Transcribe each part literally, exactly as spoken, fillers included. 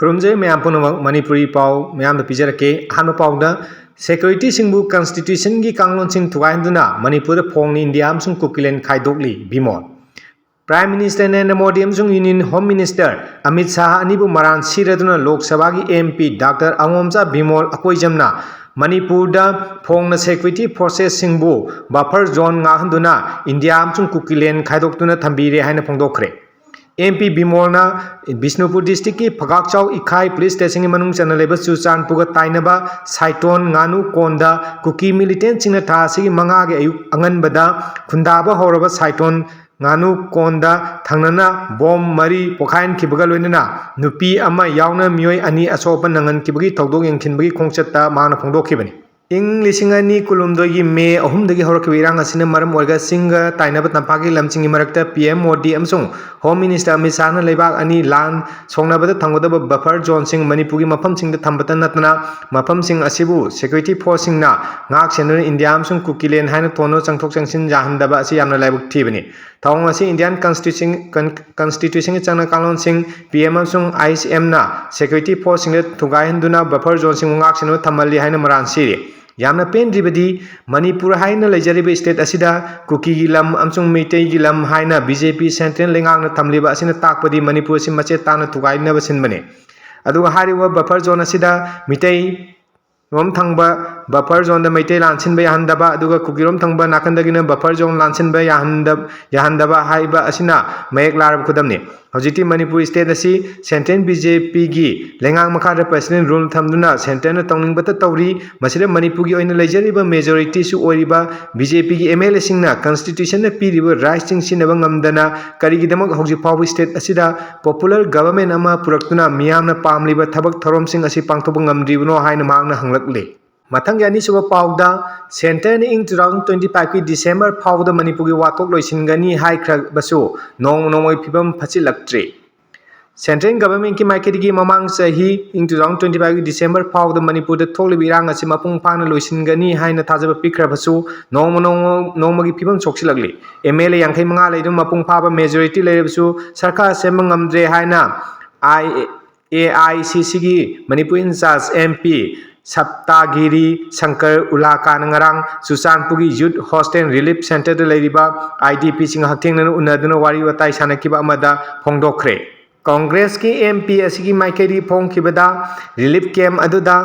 ꯈꯨꯔꯨꯝꯖꯩ ꯃꯌꯥꯝ ꯄꯨꯝꯅꯃꯛ꯫ ꯃꯅꯤꯄꯨꯔꯤ ꯄꯥꯎ ꯃꯌꯥꯝꯗ ꯄꯤꯖꯔꯛꯀꯦ꯫ ꯑꯍꯥꯟꯕ ꯄꯥꯎꯗ, ꯁꯦꯀ꯭ꯌꯨꯔꯤꯇꯤꯁꯤꯡꯕꯨ ꯀꯟꯁꯇꯤꯇ꯭ꯌꯨꯁꯟꯒꯤ ꯀꯥꯡꯂꯣꯟꯁꯤꯡ ꯊꯨꯒꯥꯏꯍꯟꯗꯨꯅ ꯃꯅꯤꯄꯨꯔꯗ ꯐꯣꯡꯂꯤ ꯏꯟꯗꯤꯌꯥ ꯑꯃꯁꯨꯡ ꯀꯨꯀꯤꯂꯦꯟ ꯈꯥꯏꯗꯣꯛꯂꯤ ꯕꯤꯃꯣꯜ꯫ ꯄ꯭ꯔꯥꯏꯝ ꯃꯤꯅꯤꯁꯇꯔ ꯅꯔꯦꯟꯗ꯭ꯔ ꯃꯣꯗꯤ ꯑꯃꯁꯨꯡ union home minister Amit Shah ꯑꯅꯤꯕꯨ ꯃꯔꯥꯟ ꯁꯤꯔꯗꯨꯅ ꯂꯣꯛ ꯁꯚꯥꯒꯤ ꯑꯦꯝ ꯄꯤ ꯗꯥꯛꯇꯔ ꯑꯉꯣꯝꯆꯥ ꯕꯤꯃꯣꯜ ꯑꯀꯣꯏꯖꯝꯅ ꯃꯅꯤꯄꯨꯔꯗ ꯐꯣꯡꯅ ꯁꯦꯀ꯭ꯌꯨꯔꯤꯇꯤ ꯐꯣꯔꯁꯦꯁꯁꯤꯡꯕꯨ ꯕꯐꯔ ꯖꯣꯟ ꯉꯥꯛꯍꯟꯗꯨꯅ ꯏꯟꯗꯤꯌꯥ ꯑꯃꯁꯨꯡ ꯀꯨꯀꯤꯂꯦꯟ ꯈꯥꯏꯗꯣꯛꯇꯨꯅ ꯊꯝꯕꯤꯔꯦ ꯍꯥꯏꯅ ꯐꯣꯡꯗꯣꯛꯈ꯭ꯔꯦ꯫ ꯑꯦꯝ ꯄꯤ ꯕꯤꯃꯣꯜꯅ ꯕꯤꯁꯅꯨꯄꯨꯔ ꯗꯤꯁꯇ꯭ꯔꯤꯛꯀꯤ ꯐꯒꯥꯛꯆꯥꯎ ꯏꯈꯥꯏ ꯄꯨꯂꯤꯁ ꯁ꯭ꯇꯦꯁꯟꯒꯤ ꯃꯅꯨꯡ ꯆꯟꯅ ꯂꯩꯕ ꯆꯨꯔꯆꯥꯟꯄꯨꯔꯒ ꯇꯥꯏꯅꯕ ꯁꯥꯏꯇꯣꯟ ꯉꯥꯅꯨ ꯀꯣꯟꯗ ꯀꯨꯀꯤ ꯃꯤꯂꯤꯇꯦꯟꯠꯁꯤꯡꯅ ꯊꯥ ꯑꯁꯤꯒꯤ ꯃꯉꯥꯒꯤ ꯑꯌꯨꯛ ꯑꯉꯟꯕꯗ ꯈꯨꯟꯗꯥꯕ ꯍꯧꯔꯕ ꯁꯥꯏꯇꯣꯟ ꯉꯥꯅꯨ ꯀꯣꯟꯗ ꯊꯪꯅꯅ ꯕꯣꯝ ꯃꯔꯤ ꯄꯣꯈꯥꯏꯍꯟꯈꯤꯕꯒ ꯂꯣꯏꯅꯅ ꯅꯨꯄꯤ ꯑꯃ ꯌꯥꯎꯅ ꯃꯤꯑꯣꯏ ꯑꯅꯤ ꯑꯁꯣꯛ ꯑꯄꯟ ꯅꯪꯍꯟꯈꯤꯕꯒꯤ ꯊꯧꯗꯣꯛ ꯌꯦꯡꯁꯤꯟꯕꯒꯤ ꯈꯣꯡꯆꯠꯇ ꯃꯍꯥꯛꯅ ꯐꯣꯡꯗꯣꯛꯈꯤꯕꯅꯤ꯫ ꯏꯪ ꯂꯤꯁꯤꯡ ꯑꯅꯤ ꯀꯨꯟꯍꯨꯝꯗꯣꯏꯒꯤ ꯃꯦ ꯑꯍꯨꯝꯗꯒꯤ ꯍꯧꯔꯛꯈꯤꯕ ꯏꯔꯥꯡ ꯑꯁꯤꯅ ꯃꯔꯝ ꯑꯣꯏꯔꯒ ꯆꯤꯡꯒ ꯇꯥꯏꯅꯕ ꯇꯝꯄꯥꯛꯀꯤ ꯂꯝꯁꯤꯡꯒꯤ ꯃꯔꯛꯇ ꯄꯤ ꯑꯦꯝ ꯃꯣꯗꯤ ꯑꯃꯁꯨꯡ ꯍꯣꯝ ꯃꯤꯅꯤꯁꯇꯔ ꯑꯃꯤꯠ ꯁꯥꯍꯅ ꯂꯩꯕꯥꯛ ꯑꯅꯤ ꯂꯥꯟ ꯁꯣꯛꯅꯕꯗ ꯊꯝꯒꯗꯕ ꯕꯐꯔ ꯖꯣꯟꯁꯤꯡ ꯃꯅꯤꯄꯨꯔꯒꯤ ꯃꯐꯝꯁꯤꯡꯗ ꯊꯝꯕꯇ ꯅꯠꯇꯅ ꯃꯐꯝꯁꯤꯡ ꯑꯁꯤꯕꯨ ꯁꯦꯀ꯭ꯌꯨꯔꯤꯇꯤ ꯐꯣꯔꯁꯁꯤꯡꯅ ꯉꯥꯛ ꯁꯦꯟꯗꯨꯅ ꯏꯟꯗꯤꯌꯥ ꯑꯃꯁꯨꯡ ꯀꯨꯀꯤꯂꯦꯟ ꯍꯥꯏꯅ ꯊꯣꯟꯗꯨꯅ ꯆꯪꯊꯣꯛ ꯆꯪꯁꯤꯟ ꯌꯥꯍꯟꯗꯕ ꯑꯁꯤ ꯌꯥꯝꯅ ꯂꯥꯏꯕꯛ ꯊꯤꯕꯅꯤ꯫ ꯊꯧꯑꯣꯡ ꯑꯁꯤ ꯏꯟꯗꯤꯌꯥꯟ ꯀꯟꯁꯇꯤꯇ꯭ꯌꯨꯁꯟ, ꯀꯟ-, ꯀꯟꯁꯇꯤꯇ꯭ꯌꯨꯁꯟꯒꯤ ꯆꯠꯅ ꯀꯥꯡꯂꯣꯟꯁꯤꯡ, ꯄꯤ ꯑꯦꯝ ꯑꯃꯁꯨꯡ ꯑꯥꯏ ꯑꯦꯁ ꯑꯦꯝꯅ ꯁꯦꯀ꯭ꯌꯨꯔꯤꯇꯤ ꯐꯣꯔꯁꯁꯤꯡꯗ ꯊꯨꯒꯥꯏꯍꯟꯗꯨꯅ ꯕꯐꯔ ꯖꯣꯟꯁꯤꯡꯕꯨ ꯉꯥꯛ ꯁꯦꯟꯗꯨꯅ ꯊꯝꯍꯜꯂꯤ ꯍꯥꯏꯅ ꯃꯔꯥꯜ ꯁꯤꯔꯤ꯫ ꯌꯥꯝꯅ ꯄꯦꯟꯗ꯭ꯔꯤꯕꯗꯤ ꯃꯅꯤꯄꯨꯔ ꯍꯥꯏꯅ ꯂꯩꯖꯔꯤꯕ ꯁ꯭ꯇꯦꯠ ꯑꯁꯤꯗ ꯀꯨꯀꯤꯒꯤ ꯂꯝ ꯑꯃꯁꯨꯡ ꯃꯩꯇꯩꯒꯤ ꯂꯝ ꯍꯥꯏꯅ ꯕꯤ ꯖꯦ ꯄꯤ ꯁꯦꯟꯇ꯭ꯔꯦꯜ ꯂꯩꯉꯥꯛꯅ ꯊꯝꯂꯤꯕ ꯑꯁꯤꯅ ꯇꯥꯛꯄꯗꯤ ꯃꯅꯤꯄꯨꯔ ꯑꯁꯤ ꯃꯆꯦꯠ ꯇꯥꯅ ꯊꯨꯒꯥꯏꯅꯕ ꯁꯤꯟꯕꯅꯤ꯫ ꯑꯗꯨꯒ ꯍꯥꯏꯔꯤꯕ ꯕꯐꯔ ꯖꯣꯟ ꯑꯁꯤꯗ ꯃꯤꯇꯩ ꯔꯣꯝ ꯊꯪꯕ ꯕꯐꯔ ꯖꯣꯟꯗ ꯃꯩꯇꯩ ꯂꯥꯟꯁꯤꯟꯕ ꯌꯥꯍꯟꯗꯕ, ꯑꯗꯨꯒ ꯀꯨꯀꯤꯔꯣꯝ ꯊꯪꯕ ꯅꯥꯀꯟꯗꯒꯤꯅ ꯕꯐꯔ ꯖꯣꯟ ꯂꯥꯟꯁꯤꯟꯕ ꯌꯥꯍꯟꯗ-, ꯌꯥꯍꯟꯗꯕ ꯍꯥꯏꯕ ꯑꯁꯤꯅ ꯃꯌꯦꯛ ꯂꯥꯔꯕ ꯈꯨꯗꯝꯅꯤ꯫ ꯍꯧꯖꯤꯛꯇꯤ ꯃꯅꯤꯄꯨꯔ ꯁ꯭ꯇꯦꯠ ꯑꯁꯤ ꯁꯦꯟꯇ꯭ꯔꯦꯜ ꯕꯤ ꯖꯦ ꯄꯤꯒꯤ ꯂꯩꯉꯥꯛ ꯃꯈꯥꯗ ꯄ꯭ꯔꯦꯁꯤꯗꯦꯟ ꯔꯨꯜ ꯊꯝꯗꯨꯅ ꯁꯦꯟꯇꯔꯅ ꯇꯧꯅꯤꯡꯕꯇ ꯇꯧꯔꯤ꯫ ꯃꯁꯤꯗ ꯃꯅꯤꯄꯨꯔꯒꯤ ꯑꯣꯏꯅ ꯂꯩꯖꯔꯤꯕ ꯃꯦꯖꯣꯔꯤꯇꯤꯁꯨ ꯑꯣꯏꯔꯤꯕ ꯕꯤ ꯖꯦ ꯄꯤꯒꯤ ꯑꯦꯝ ꯑꯦꯜ ꯑꯦꯁꯤꯡꯅ ꯀꯟꯁꯇꯤꯇ꯭ꯌꯨꯁꯟꯅ ꯄꯤꯔꯤꯕ ꯔꯥꯏꯠꯁꯤꯡ ꯁꯤꯖꯤꯟꯅꯕ ꯉꯝꯗꯅ ꯀꯔꯤꯒꯤꯗꯃꯛ ꯍꯧꯖꯤꯛ ꯐꯥꯎꯕ ꯁ꯭ꯇꯦꯠ ꯑꯁꯤꯗ ꯄꯣꯄꯨꯂꯔ ꯒꯚꯔꯟꯃꯦꯟ ꯑꯃ ꯄꯨꯔꯛꯇꯨꯅ ꯃꯤꯌꯥꯝꯅ ꯄꯥꯝꯂꯤꯕ ꯊꯕꯛ ꯊꯧꯔꯝꯁꯤꯡ ꯑꯁꯤ ꯄꯥꯡꯊꯣꯛꯄ ꯉꯝꯗ꯭ꯔꯤꯕꯅꯣ ꯍꯥꯏꯅ ꯃꯍꯥꯛꯅ ꯍꯪꯂꯛꯂꯤ꯫ ꯃꯊꯪꯒꯤ ꯑꯅꯤꯁꯨꯕ ꯄꯥꯎꯗ, ꯁꯦꯟꯇꯔꯅ ꯏꯪ two thousand twenty fiveꯀꯤ ꯗꯤꯁꯦꯝꯕꯔ ꯐꯥꯎꯕꯗ ꯃꯅꯤꯄꯨꯔꯒꯤ ꯋꯥꯊꯣꯛ ꯂꯣꯏꯁꯤꯟꯒꯅꯤ ꯍꯥꯏꯈ꯭ꯔꯕꯁꯨ ꯅꯣꯡꯃ ꯅꯣꯡꯃꯒꯤ ꯐꯤꯕꯝ ꯐꯠꯆꯤꯜꯂꯛꯇ꯭ꯔꯤ꯫ ꯁꯦꯟꯇ꯭ꯔꯦꯜ ꯒꯚꯔꯟꯃꯦꯟꯠꯀꯤ ꯃꯥꯏꯀꯩꯗꯒꯤ ꯃꯃꯥꯡ ꯆꯍꯤ ꯏꯪ two thousand twenty fiveꯀꯤ ꯗꯤꯁꯦꯝꯕꯔ ꯐꯥꯎꯕꯗ ꯃꯅꯤꯄꯨꯔꯗ ꯊꯣꯛꯂꯤꯕ ꯏꯔꯥꯡ ꯑꯁꯤ ꯃꯄꯨꯡ ꯐꯥꯅ ꯂꯣꯏꯁꯤꯟꯒꯅꯤ ꯍꯥꯏꯅ ꯊꯥꯖꯕ ꯄꯤꯈ꯭ꯔꯕꯁꯨ ꯅꯣꯡꯃ ꯅꯣꯡꯃ ꯅꯣꯡꯃꯒꯤ ꯐꯤꯕꯝ ꯁꯣꯛꯆꯤꯜꯂꯛꯂꯤ꯫ ꯑꯦꯝ ꯑꯦꯜ ꯑꯦ ꯌꯥꯡꯈꯩ ꯃꯉꯥ ꯂꯩꯗꯨꯅ ꯃꯄꯨꯡ ꯐꯥꯕ ꯃꯦꯖꯣꯔꯤꯇꯤ ꯂꯩꯔꯕꯁꯨ ꯁꯔꯀꯥꯔ ꯁꯦꯝꯕ ꯉꯝꯗ꯭ꯔꯦ ꯍꯥꯏꯅ ꯑꯥꯏ ꯑꯦ ꯑꯥꯏ ꯁꯤ ꯁꯤꯒꯤ Manipur incharge M P Saptagiri Sankar ꯎꯂꯥꯀꯥꯅ ꯉꯔꯥꯡ ꯆꯨꯔꯆꯥꯟꯄꯨꯔꯒꯤ ꯌꯨꯠ ꯍꯣꯁꯇꯦꯜ ꯔꯤꯂꯤꯐ ꯁꯦꯟꯇꯔꯗ ꯂꯩꯔꯤꯕ ꯑꯥꯏ ꯗꯤ ꯄꯤꯁꯤꯡ ꯍꯛꯊꯦꯡꯅꯅ ꯎꯅꯗꯨꯅ ꯋꯥꯔꯤ ꯋꯥꯇꯥꯏ ꯁꯥꯟꯅꯈꯤꯕ ꯑꯃꯗ ꯐꯣꯡꯗꯣꯛꯈ꯭ꯔꯦ꯫ ꯀꯣꯡꯒ꯭ꯔꯦꯁꯀꯤ ꯑꯦꯝ ꯄꯤ ꯑꯁꯤꯒꯤ ꯃꯥꯏꯀꯩꯗꯒꯤ ꯐꯣꯡꯈꯤꯕꯗ ꯔꯤꯂꯤꯐ ꯀꯦꯝꯞ ꯑꯗꯨꯗ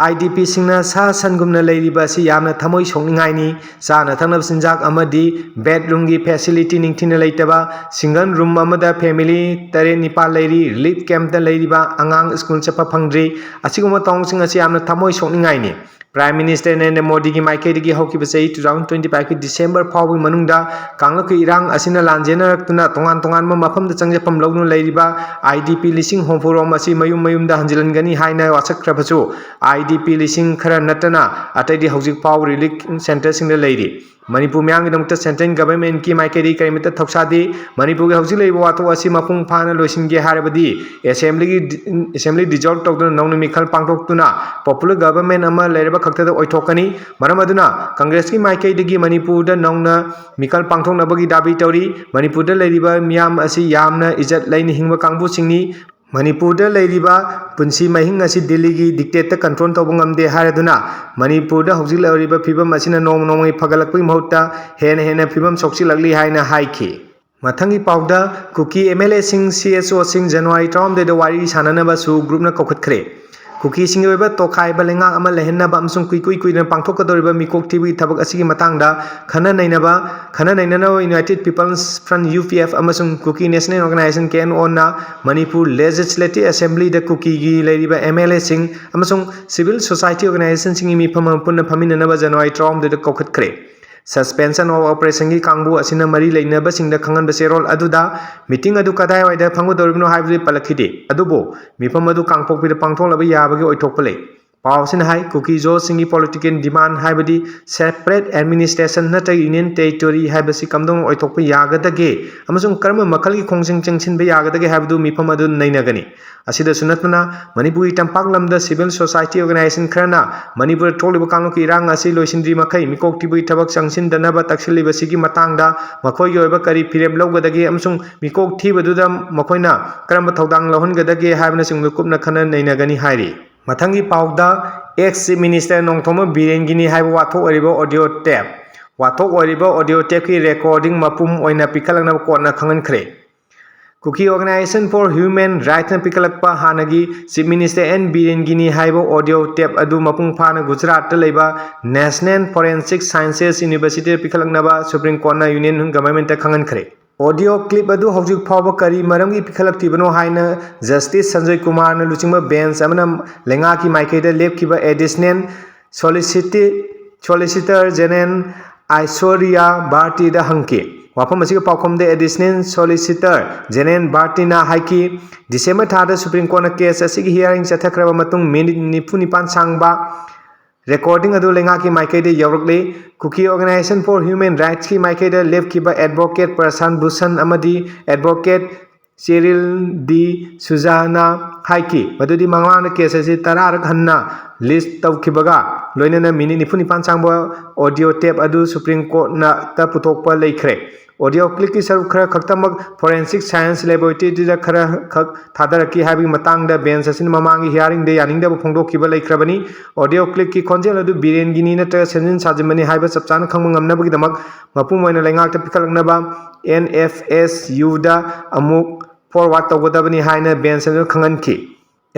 ꯑꯥꯏ ꯗꯤ ꯄꯤꯁꯤꯡꯅ ꯁꯥ ꯁꯟꯒꯨꯝꯅ ꯂꯩꯔꯤꯕ ꯑꯁꯤ ꯌꯥꯝꯅ ꯊꯃꯣꯏ ꯁꯣꯛꯅꯤꯡꯉꯥꯏꯅꯤ꯫ ꯆꯥꯅ ꯊꯛꯅꯕ ꯆꯤꯟꯖꯥꯛ ꯑꯃꯗꯤ ꯕꯦꯠꯔꯨꯝꯒꯤ ꯐꯦꯁꯤꯂꯤꯇꯤ ꯅꯤꯡꯊꯤꯅ ꯂꯩꯇꯕ, ꯁꯤꯡꯒꯜ ꯔꯨꯝ ꯑꯃꯗ ꯐꯦꯃꯤꯂꯤ ꯇꯔꯦꯠ ꯅꯤꯄꯥꯜ ꯂꯩꯔꯤ꯫ ꯔꯤꯂꯤꯐ ꯀꯦꯝꯞꯇ ꯂꯩꯔꯤꯕ ꯑꯉꯥꯡ ꯁ꯭ꯀꯨꯜ ꯆꯠꯄ ꯐꯪꯗ꯭ꯔꯤ꯫ ꯑꯁꯤꯒꯨꯝꯕ ꯊꯧꯑꯣꯡꯁꯤꯡ ꯑꯁꯤ ꯌꯥꯝꯅ ꯊꯃꯣꯏ ꯁꯣꯛꯅꯤꯡꯉꯥꯏꯅꯤ꯫ ꯄ꯭ꯔꯥꯏꯝ ꯃꯤꯅꯤꯁꯇꯔ ꯅꯔꯦꯟꯗ꯭ꯔ ꯃꯣꯗꯤꯒꯤ ꯃꯥꯏꯀꯩꯗꯒꯤ ꯍꯧꯈꯤꯕ ꯆꯍꯤ two thousand twenty five ꯀꯤ ꯗꯤꯁꯦꯝꯕꯔ ꯐꯥꯎꯕꯒꯤ ꯃꯅꯨꯡꯗ ꯀꯥꯡꯂꯨꯞꯀꯤ ꯏꯔꯥꯡ ꯑꯁꯤꯅ ꯂꯥꯟꯖꯦꯟꯅꯔꯛꯇꯨꯅ ꯇꯣꯉꯥꯟ ꯇꯣꯉꯥꯟꯕ ꯃꯐꯝꯗ ꯆꯪꯖꯐꯝ ꯂꯧꯗꯨꯅ ꯂꯩꯔꯤꯕ ꯑꯥꯏ ꯗꯤ ꯄꯤ ꯂꯤꯁꯤꯡ ꯍꯨꯝꯐꯨ ꯔꯣꯝ ꯑꯁꯤ ꯃꯌꯨꯝ ꯃꯌꯨꯝꯗ ꯍꯟꯖꯤꯜꯍꯟꯒꯅꯤ ꯍꯥꯏꯅ ꯋꯥꯁꯛꯈ꯭ꯔꯕꯁꯨ, ꯑꯥꯏ ꯗꯤ ꯄꯤ ꯂꯤꯁꯤꯡ ꯈꯔ ꯅꯠꯇꯅ ꯑꯇꯩꯗꯤ ꯍꯧꯖꯤꯛ ꯐꯥꯎ ꯔꯤꯂꯤꯐ ꯁꯦꯟꯇꯔꯁꯤꯡꯗ ꯂꯩꯔꯤ꯫ ꯃꯅꯤꯄꯨꯔ ꯃꯤꯌꯥꯝꯒꯤꯗꯃꯛꯇ ꯁꯦꯟꯇ꯭ꯔꯦꯜ ꯒꯚꯔꯟꯃꯦꯟꯠꯀꯤ ꯃꯥꯏꯀꯩꯗꯒꯤ ꯀꯔꯤꯃꯠꯇ ꯊꯧꯁꯥꯗꯦ꯫ ꯃꯅꯤꯄꯨꯔꯒꯤ ꯍꯧꯖꯤꯛ ꯂꯩꯔꯤꯕ ꯋꯥꯊꯣꯛ ꯑꯁꯤ ꯃꯄꯨꯡ ꯐꯥꯅ ꯂꯣꯏꯁꯤꯟꯒꯦ ꯍꯥꯏꯔꯕꯗꯤ ꯑꯦꯁꯦꯝꯕ꯭ꯂꯤꯒꯤ, ꯑꯦꯁꯦꯝꯕ꯭ꯂꯤ ꯗꯤꯖꯣꯜꯕ ꯇꯧꯗꯨꯅ ꯅꯧꯅ ꯃꯤꯈꯜ ꯄꯥꯡꯊꯣꯛꯇꯨꯅ ꯄꯣꯄꯨꯂꯔ ꯒꯚꯔꯟꯃꯦꯟꯠ ꯑꯃ ꯂꯩꯔꯕ ꯈꯛꯇꯗ ꯑꯣꯏꯊꯣꯛꯀꯅꯤ꯫ ꯃꯔꯝ ꯑꯗꯨꯅ ꯀꯪꯒ꯭ꯔꯦꯁꯀꯤ ꯃꯥꯏꯀꯩꯗꯒꯤ ꯃꯅꯤꯄꯨꯔꯗ ꯅꯧꯅ ꯃꯤꯈꯜ ꯄꯥꯡꯊꯣꯛꯅꯕꯒꯤ ꯗꯥꯕꯤ ꯇꯧꯔꯤ꯫ ꯃꯅꯤꯄꯨꯔꯗ ꯂꯩꯔꯤꯕ ꯃꯤꯌꯥꯝ ꯑꯁꯤ ꯌꯥꯝꯅ ꯏꯖꯠ ꯂꯩꯅ ꯍꯤꯡꯕ ꯀꯥꯡꯕꯨꯁꯤꯡꯅꯤ꯫ ꯃꯅꯤꯄꯨꯔꯗ ꯂꯩꯔꯤꯕ ꯄꯨꯟꯁꯤ ꯃꯍꯤꯡ ꯑꯁꯤ ꯗꯤꯜꯂꯤꯒꯤ ꯗꯤꯛꯇꯦꯠꯇ ꯀꯟꯇ꯭ꯔꯣꯜ ꯇꯧꯕ ꯉꯝꯗꯦ ꯍꯥꯏꯔꯗꯨꯅ ꯃꯅꯤꯄꯨꯔꯗ ꯍꯧꯖꯤꯛ ꯂꯩꯔꯤꯕ ꯐꯤꯕꯝ ꯑꯁꯤꯅ ꯅꯣꯡꯃ ꯅꯣꯡꯃꯒꯤ ꯐꯒꯠꯂꯛꯄꯒꯤ ꯃꯍꯨꯠꯇ ꯍꯦꯟꯅ ꯍꯦꯟꯅ ꯐꯤꯕꯝ ꯁꯣꯛꯆꯤꯜꯂꯛꯂꯤ ꯍꯥꯏꯅ ꯍꯥꯏꯈꯤ꯫ ꯃꯊꯪꯒꯤ ꯄꯥꯎꯗ ꯀꯨꯀꯤ M L ꯑꯦꯁꯤꯡ, C S ꯑꯣꯁꯤꯡ January ꯇꯔꯥꯍꯨꯝꯗꯣꯏꯗ ꯋꯥꯔꯤ ꯁꯥꯟꯅꯅꯕꯁꯨ ꯒ꯭ꯔꯨꯞꯅ ꯀꯧꯈꯠꯈ꯭ꯔꯦ꯫ ꯀꯨꯀꯤꯁꯤꯡꯒꯤ ꯑꯣꯏꯕ ꯇꯣꯈꯥꯏꯕ ꯂꯩꯉꯥꯛ ꯑꯃ ꯂꯩꯍꯟꯅꯕ ꯑꯃꯁꯨꯡ ꯀꯨꯏꯀꯨꯏ ꯀꯨꯏꯗꯅ ꯄꯥꯡꯊꯣꯛꯀꯗꯧꯔꯤꯕ ꯃꯤꯀꯣꯛ ꯊꯤꯕꯒꯤ ꯊꯕꯛ ꯑꯁꯤꯒꯤ ꯃꯇꯥꯡꯗ ꯈꯟꯅ ꯅꯩꯅꯕ, ꯈꯟꯅ ꯅꯩꯅꯅꯕ United People's Front, U P F, ꯑꯃꯁꯨꯡ Kuki National Organisation, K N ꯑꯣꯅ ꯃꯅꯤꯄꯨꯔ ꯂꯦꯖꯤꯁꯂꯦꯇꯤꯚ ꯑꯦꯁꯦꯝꯕ꯭ꯂꯤꯗ ꯀꯨꯀꯤꯒꯤ ꯂꯩꯔꯤꯕ ꯑꯦꯝ ꯑꯦꯜ ꯑꯦꯁꯤꯡ ꯑꯃꯁꯨꯡ ꯁꯤꯚꯤꯜ ꯁꯣꯁꯥꯏꯇꯤ ꯑꯣꯔꯒꯅꯥꯏꯖꯦꯁꯟꯁꯤꯡꯒꯤ ꯃꯤꯐꯝ ꯑꯃ ꯄꯨꯟꯅ ꯐꯝꯃꯤꯟꯅꯅꯕ ꯖꯅꯋꯥꯔꯤ ꯇꯔꯥꯍꯨꯝꯗꯣꯏꯗ ꯀꯧꯈꯠꯈ꯭ꯔꯦ꯫ Suspension of Operationꯒꯤ ꯀꯥꯡꯕꯨ ꯑꯁꯤꯅ ꯃꯔꯤ ꯂꯩꯅꯕꯁꯤꯡꯗ ꯈꯪꯍꯟꯕ ꯆꯦꯔꯣꯜ ꯑꯗꯨꯗ ꯃꯤꯇꯤꯡ ꯑꯗꯨ ꯀꯗꯥꯏꯋꯥꯏꯗ ꯐꯝꯒꯗꯧꯔꯤꯕꯅꯣ ꯍꯥꯏꯕꯗꯨꯗꯤ ꯄꯜꯂꯛꯈꯤꯗꯦ꯫ ꯑꯗꯨꯕꯨ ꯃꯤꯐꯝ ꯑꯗꯨ ꯀꯥꯡꯄꯣꯛꯄꯤꯗ ꯄꯥꯡꯊꯣꯛꯂꯕ ꯌꯥꯕꯒꯤ ꯑꯣꯏꯊꯣꯛꯄ ꯂꯩ꯫ ꯄꯥꯎ ꯑꯁꯤꯅ ꯍꯥꯏ, ꯀꯨꯀꯤ ꯖꯣꯁꯤꯡꯒꯤ ꯄꯣꯂꯤꯇꯤꯀꯦꯜ ꯗꯤꯃꯥꯟ, ꯍꯥꯏꯕꯗꯤ ꯁꯦꯄꯔꯦꯠ ꯑꯦꯗꯃꯤꯅꯤꯁꯇ꯭ꯔꯦꯁꯟ ꯅꯠꯇ꯭ꯔꯒ ꯌꯨꯅꯤꯌꯟ ꯇꯦꯔꯤꯇꯣꯔꯤ ꯍꯥꯏꯕꯁꯤ ꯀꯝꯗꯧꯅ ꯑꯣꯏꯊꯣꯛꯄ ꯌꯥꯒꯗꯒꯦ ꯑꯃꯁꯨꯡ ꯀꯔꯝꯕ ꯃꯈꯜꯒꯤ ꯈꯣꯡꯖꯪ ꯆꯪꯁꯤꯟꯕ ꯌꯥꯒꯗꯒꯦ ꯍꯥꯏꯕꯗꯨ ꯃꯤꯐꯝ ꯑꯗꯨ ꯅꯩꯅꯒꯅꯤ꯫ ꯑꯁꯤꯗꯁꯨ ꯅꯠꯇꯅ ꯃꯅꯤꯄꯨꯔꯒꯤ ꯇꯝꯄꯥꯛ ꯂꯝꯗ ꯁꯤꯚꯤꯜ ꯁꯣꯁꯥꯏꯇꯤ ꯑꯣꯔꯒꯅꯥꯏꯖꯦꯁꯟ ꯈꯔꯅ ꯃꯅꯤꯄꯨꯔꯗ ꯊꯣꯛꯂꯤꯕ ꯀꯥꯡꯂꯨꯞꯀꯤ ꯏꯔꯥꯡ ꯑꯁꯤ ꯂꯣꯏꯁꯤꯟꯗ꯭ꯔꯤ ꯃꯈꯩ ꯃꯤꯀꯣꯛ ꯊꯤꯕꯒꯤ ꯊꯕꯛ ꯆꯪꯁꯤꯟꯗꯅꯕ ꯇꯛꯁꯤꯜꯂꯤꯕꯁꯤꯒꯤ ꯃꯇꯥꯡꯗ ꯃꯈꯣꯏꯒꯤ ꯑꯣꯏꯕ ꯀꯔꯤ ꯐꯤꯔꯦꯞ ꯂꯧꯒꯗꯒꯦ ꯑꯃꯁꯨꯡ ꯃꯤꯀꯣꯛ ꯊꯤꯕꯗꯨꯗ ꯃꯈꯣꯏꯅ ꯀꯔꯝꯕ ꯊꯧꯗꯥꯡ ꯂꯧꯍꯟꯒꯗꯒꯦ ꯍꯥꯏꯕꯅꯆꯤꯡꯕꯗꯨ ꯀꯨꯞꯅ ꯈꯟꯅ ꯅꯩꯅꯒꯅꯤ ꯍꯥꯏꯔꯤ꯫ ꯃꯊꯪꯒꯤ ꯄꯥꯎꯗ, ꯑꯦꯛꯁ ꯆꯤꯐ ꯃꯤꯅꯤꯁꯇꯔ ꯅꯣꯡꯊꯣꯝꯕꯝ ꯕꯤꯔꯦꯟꯒꯤꯅꯤ ꯍꯥꯏꯕ ꯋꯥꯊꯣꯛ ꯑꯣꯏꯔꯤꯕ ꯑꯣꯗꯤꯑꯣ ꯇꯦꯞ, ꯋꯥꯊꯣꯛ ꯑꯣꯏꯔꯤꯕ ꯑꯣꯗꯤꯑꯣ ꯇꯦꯞꯀꯤ ꯔꯦꯀꯣꯔꯗꯤꯡ ꯃꯄꯨꯝ ꯑꯣꯏꯅ ꯄꯤꯈꯠꯂꯛꯅꯕ ꯀꯣꯔꯠꯅ ꯈꯪꯍꯟꯈ꯭ꯔꯦ꯫ ꯀꯨꯀꯤ ꯑꯣꯔꯒꯅꯥꯏꯖꯦꯁꯟ ꯐꯣꯔ ꯍ꯭ꯌꯨꯃꯦꯟ ꯔꯥꯏꯠꯅ ꯄꯤꯈꯠꯂꯛꯄ ꯍꯥꯟꯅꯒꯤ ꯆꯤꯐ ꯃꯤꯅꯤꯁꯇꯔ ꯑꯦꯟ ꯕꯤꯔꯦꯟꯒꯤꯅꯤ ꯍꯥꯏꯕ ꯑꯣꯗꯤꯑꯣ ꯇꯦꯞ ꯑꯗꯨ ꯃꯄꯨꯡ ꯐꯥꯅ ꯒꯨꯖꯔꯥꯠꯇ ꯂꯩꯕ ꯅꯦꯁꯅꯦꯜ ꯐꯣꯔꯦꯟꯁꯤꯛ ꯁꯥꯏꯟꯁꯦꯁ ꯌꯨꯅꯤꯚꯔꯁꯤꯇꯤꯗ ꯄꯤꯈꯠꯂꯛꯅꯕ ꯁꯨꯄ꯭ꯔꯤꯝ ꯀꯣꯔꯠꯅ ꯌꯨꯅꯤꯌꯟ ꯒꯚꯔꯟꯃꯦꯟꯠꯇ ꯈꯪꯍꯟꯈ꯭ꯔꯦ꯫ ꯑꯣꯗꯤꯑꯣ ꯀ꯭ꯂꯤꯞ ꯑꯗꯨ ꯍꯧꯖꯤꯛ ꯐꯥꯎꯕ ꯀꯔꯤ ꯃꯔꯝꯒꯤ ꯄꯤꯈꯠꯂꯛꯇ꯭ꯔꯤꯕꯅꯣ ꯍꯥꯏꯅ ꯖꯁꯇꯤꯁ ꯁꯟꯖꯣꯏ ꯀꯨꯃꯥꯔꯅ ꯂꯨꯆꯤꯡꯕ ꯕꯦꯟꯆ ꯑꯃꯅ ꯂꯩꯉꯥꯛꯀꯤ ꯃꯥꯏꯀꯩꯗ ꯂꯦꯞꯈꯤꯕ ꯑꯦꯗꯤꯁꯅꯦꯜ ꯁꯣꯂꯤꯁꯤꯇꯤ-, ꯁꯣꯂꯤꯁꯤꯇꯔ ꯖꯦꯅꯔꯦꯜ ꯑꯥꯏꯁꯣꯔꯤꯌꯥ ꯚꯥꯔꯇꯤꯗ ꯍꯪꯈꯤ꯫ ꯋꯥꯐꯝ ꯑꯁꯤꯒꯤ ꯄꯥꯎꯈꯨꯝꯗ ꯑꯦꯗꯤꯁꯅꯦꯜ ꯁꯣꯂꯤꯁꯤꯇꯔ ꯖꯦꯅꯔꯦꯜ ꯚꯥꯔꯇꯤꯅ ꯍꯥꯏꯈꯤ, ꯗꯤꯁꯦꯝꯕꯔ ꯊꯥꯗ ꯁꯨꯄ꯭ꯔꯤꯝ ꯀꯣꯔꯠꯅ ꯀꯦꯁ ꯑꯁꯤꯒꯤ ꯍꯤꯌꯥꯔꯤꯡ ꯆꯠꯊꯈ꯭ꯔꯕ ꯃꯇꯨꯡ ꯃꯤꯅꯤꯠ ꯅꯤꯐꯨ ꯅꯤꯄꯥꯟ ꯁꯥꯡꯕ ꯔꯦꯀꯣꯔꯗꯤꯡ ꯑꯗꯨ ꯂꯩꯉꯥꯛꯀꯤ ꯃꯥꯏꯀꯩꯗ ꯌꯧꯔꯛꯂꯤ꯫ ꯀꯨꯀꯤ ꯑꯣꯔꯒꯅꯥꯏꯖꯦꯁꯟ ꯐꯣꯔ ꯍ꯭ꯌꯨꯃꯦꯟ ꯔꯥꯏꯠꯁꯀꯤ ꯃꯥꯏꯀꯩꯗ ꯂꯦꯞꯈꯤꯕ ꯑꯦꯗꯚꯣꯀꯦꯠ ꯄ꯭ꯔꯁꯥꯟ ꯚꯨꯁꯟ ꯑꯃꯗꯤ ꯑꯦꯗꯚꯣꯀꯦꯠ ꯆꯦꯔꯤꯜ ꯗꯤ ꯁꯨꯖꯥꯅ ꯍꯥꯏꯈꯤ ꯃꯗꯨꯗꯤ ꯃꯃꯥꯡꯗ ꯀꯦꯁ ꯑꯁꯤ ꯇꯔꯥꯔꯛ ꯍꯟꯅ ꯂꯤꯁ ꯇꯧꯈꯤꯕꯒ ꯂꯣꯏꯅꯅ ꯃꯤꯅꯤꯠ ꯅꯤꯐꯨ ꯅꯤꯄꯥꯟ ꯁꯥꯡꯕ ꯑꯣꯗꯤꯑꯣ ꯇꯦꯞ ꯑꯗꯨ ꯁꯨꯄ꯭ꯔꯤꯝ ꯀꯣꯔꯠꯇ ꯄꯨꯊꯣꯛꯄ ꯂꯩꯈ꯭ꯔꯦ꯫ ꯑꯣꯗꯤꯑꯣ ꯀ꯭ꯂꯤꯞꯀꯤ ꯁꯔꯨꯛ ꯈꯔ ꯈꯛꯇꯃꯛ ꯐꯣꯔꯦꯟꯁꯤꯛ ꯁꯥꯏꯟꯁ ꯂꯦꯕꯣꯔꯦꯇꯔꯤꯗ ꯈꯔ ꯈꯛ ꯊꯥꯗꯔꯛꯈꯤ ꯍꯥꯏꯕꯒꯤ ꯃꯇꯥꯡꯗ ꯕꯦꯟꯆ ꯑꯁꯤꯅ ꯃꯃꯥꯡꯒꯤ ꯍꯤꯌꯥꯔꯤꯡꯗ ꯌꯥꯅꯤꯡꯗꯕ ꯐꯣꯡꯗꯣꯛꯈꯤꯕ ꯂꯩꯈ꯭ꯔꯕꯅꯤ꯫ ꯑꯣꯗꯤꯑꯣ ꯀ꯭ꯂꯤꯞꯀꯤ ꯈꯣꯟꯖꯦꯜ ꯑꯗꯨ ꯕꯤꯔꯦꯟꯒꯤꯅꯤ ꯅꯠꯇ꯭ꯔꯒ ꯁꯦꯝꯖꯤꯟ ꯁꯥꯖꯤꯟꯕꯅꯤ ꯍꯥꯏꯕ ꯆꯞ ꯆꯥꯅ ꯈꯪꯕ ꯉꯝꯅꯕꯒꯤꯗꯃꯛ ꯃꯄꯨꯝ ꯑꯣꯏꯅ ꯂꯩꯉꯥꯛꯇ ꯄꯤꯈꯠꯂꯛꯅꯕ ꯑꯦꯟ ꯑꯦꯐ ꯑꯦꯁ ꯌꯨꯗ ꯑꯃꯨꯛ ꯐꯣꯔꯋꯥꯔꯗ ꯇꯧꯒꯗꯕꯅꯤ ꯍꯥꯏꯅ ꯕꯦꯟꯆ ꯑꯗꯨꯅ ꯈꯪꯍꯟꯈꯤ꯫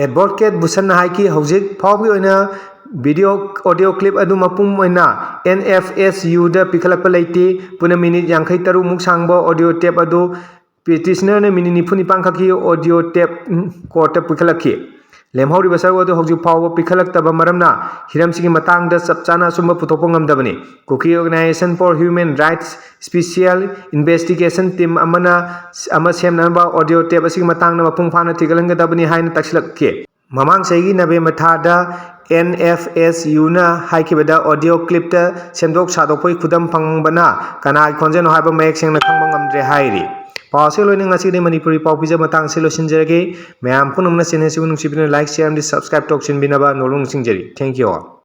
ꯑꯦꯗꯚꯣꯀꯦꯠ ꯚꯨꯁꯟꯅ ꯍꯥꯏꯈꯤ, ꯍꯧꯖꯤꯛ ꯐꯥꯎꯕꯒꯤ ꯑꯣꯏꯅ ꯚꯤꯗꯤꯑꯣ ꯑꯣꯗꯤꯑꯣ ꯀ꯭ꯂꯤꯞ ꯑꯗꯨ ꯃꯄꯨꯝ ꯑꯣꯏꯅ ꯑꯦꯟ ꯑꯦꯐ ꯑꯦꯁ ꯌꯨꯗ ꯄꯤꯈꯠꯂꯛꯄ ꯂꯩꯇꯦ꯫ ꯄꯨꯟꯅ ꯃꯤꯅꯤꯠ ꯌꯥꯡꯈꯩ ꯇꯔꯨꯛ ꯃꯨꯛ ꯁꯥꯡꯕ ꯑꯣꯗꯤꯑꯣ ꯇꯦꯞ ꯑꯗꯨ ꯄꯤꯇꯤꯁꯅꯔꯅ ꯃꯤꯅꯤꯠ ꯅꯤꯐꯨ ꯅꯤꯄꯥꯟ ꯈꯛꯀꯤ ꯑꯣꯗꯤꯑꯣ ꯇꯦꯞ, ꯎꯝ, ꯀꯣꯔꯠꯇ ꯄꯤꯈꯠꯂꯛꯈꯤ꯫ ꯂꯦꯝꯍꯧꯔꯤꯕ ꯁꯔꯨꯛ ꯑꯗꯨ ꯍꯧꯖꯤꯛ ꯐꯥꯎꯕ ꯄꯤꯈꯠꯂꯛꯇꯕ ꯃꯔꯝꯅ ꯍꯤꯔꯝꯁꯤꯒꯤ ꯃꯇꯥꯡꯗ ꯆꯞ ꯆꯥꯅ ꯑꯆꯨꯝꯕ ꯄꯨꯊꯣꯛꯄ ꯉꯝꯗꯕꯅꯤ꯫ Kuki organisation for human rights special investigation team ꯑꯃꯅ, ꯑꯃ ꯁꯦꯝꯅꯅꯕ ꯑꯣꯗꯤꯑꯣ ꯇꯦꯞ ꯑꯁꯤꯒꯤ ꯃꯇꯥꯡꯗ ꯃꯄꯨꯡ ꯐꯥꯅ ꯊꯤꯒꯠꯍꯟꯒꯗꯕꯅꯤ ꯍꯥꯏꯅ ꯇꯛꯁꯤꯜꯂꯛꯈꯤ꯫ ꯃꯃꯥꯡ ꯆꯍꯤꯒꯤ ꯅꯕꯦꯝꯕꯔ ꯊꯥꯗ ꯑꯦꯟ ꯑꯦꯐ ꯑꯦꯁ ꯌꯨꯅ ꯍꯥꯏꯈꯤꯕꯗ audio clipꯇ ꯁꯦꯝꯗꯣꯛ ꯁꯥꯗꯣꯛꯄꯒꯤ ꯈꯨꯗꯝ ꯐꯪꯕꯅ ꯀꯅꯥꯒꯤ ꯈꯣꯟꯖꯦꯜꯅꯣ ꯍꯥꯏꯕ ꯃꯌꯦꯛ ꯁꯦꯡꯅ ꯈꯪꯕ ꯉꯝꯗ꯭ꯔꯦ ꯍꯥꯏꯔꯤ꯫ ꯄꯥꯎ ꯑꯁꯤ ꯂꯣꯏꯅ ꯉꯁꯤꯒꯤꯗꯤ ꯃꯅꯤꯄꯨꯔꯤ ꯄꯥꯎ ꯄꯤꯖꯕ ꯃꯇꯥꯡ ꯑꯁꯤ ꯂꯣꯏꯁꯤꯟꯖꯔꯒꯦ꯫ ꯃꯌꯥꯝ ꯄꯨꯝꯅꯃꯛꯅ channel ꯑꯁꯤꯕꯨ ꯅꯨꯡꯁꯤꯕꯤꯗꯨꯅ like, share ꯑꯃꯗꯤ subscribe ꯇꯧꯁꯤꯟꯕꯤꯅꯕ ꯅꯣꯜꯂꯨꯛꯅ ꯅꯤꯡꯁꯤꯡꯖꯔꯤ꯫ Thank you all꯫